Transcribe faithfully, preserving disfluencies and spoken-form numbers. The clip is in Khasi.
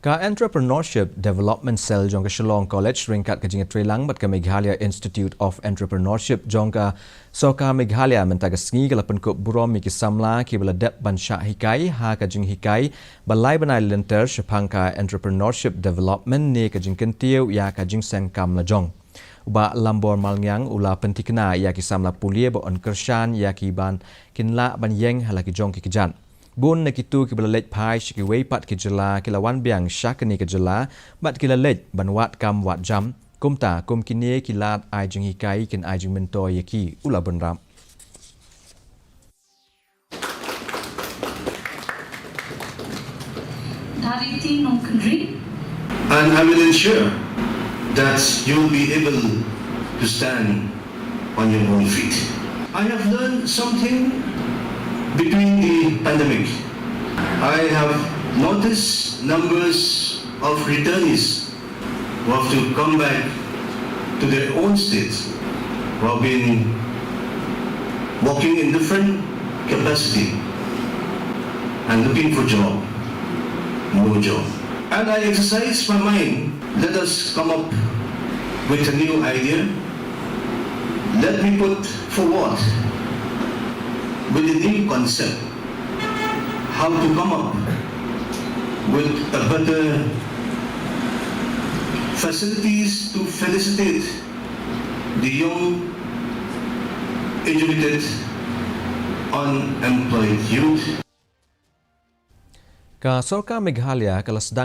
Ka Entrepreneurship Development Cell jong ka Shillong College ryngkat ka jingïatreilang bad ka Meghalaya Institute of Entrepreneurship jong ka Sorkar Meghalaya mynta ka sngi ka la pynkup burom ïa ki samla kiba la dep ban shah hikai ha ka jinghikai ba lai bnai lynter shaphang ka entrepreneurship development ne ka jingkyntiew ïa ka jingseng kam lajong. U Bah Lambor Malngiang u la pynthikna ïa ki samla pule ba yn kyrshan ïa ki ban kin lah ban ïeng ha la ki jong ki kjat. Bun na kito kiba la leit phai sha kiwei pat ki jylla ki la wan biang sha kane ka jylla bad ki la leit ban wad kam wad jam. Kumta kum kine ki lad ai jinghikai kin ai jingmyntoi ïa ki, u la bynrap. Dariti Nongkynrih. And I will ensure that you will be able to stand on your own feet. I have learned something between the pandemic. I have noticed numbers of returnees who have to come back to their own states, who have been working in different capacity and looking for job, no job. And I exercise my mind, let us come up with a new idea. Let me put forward with a new concept how to come up with a better facilities to felicitate the young, educated, unemployed youth. Ka Sorkar Meghalaya ka la sdang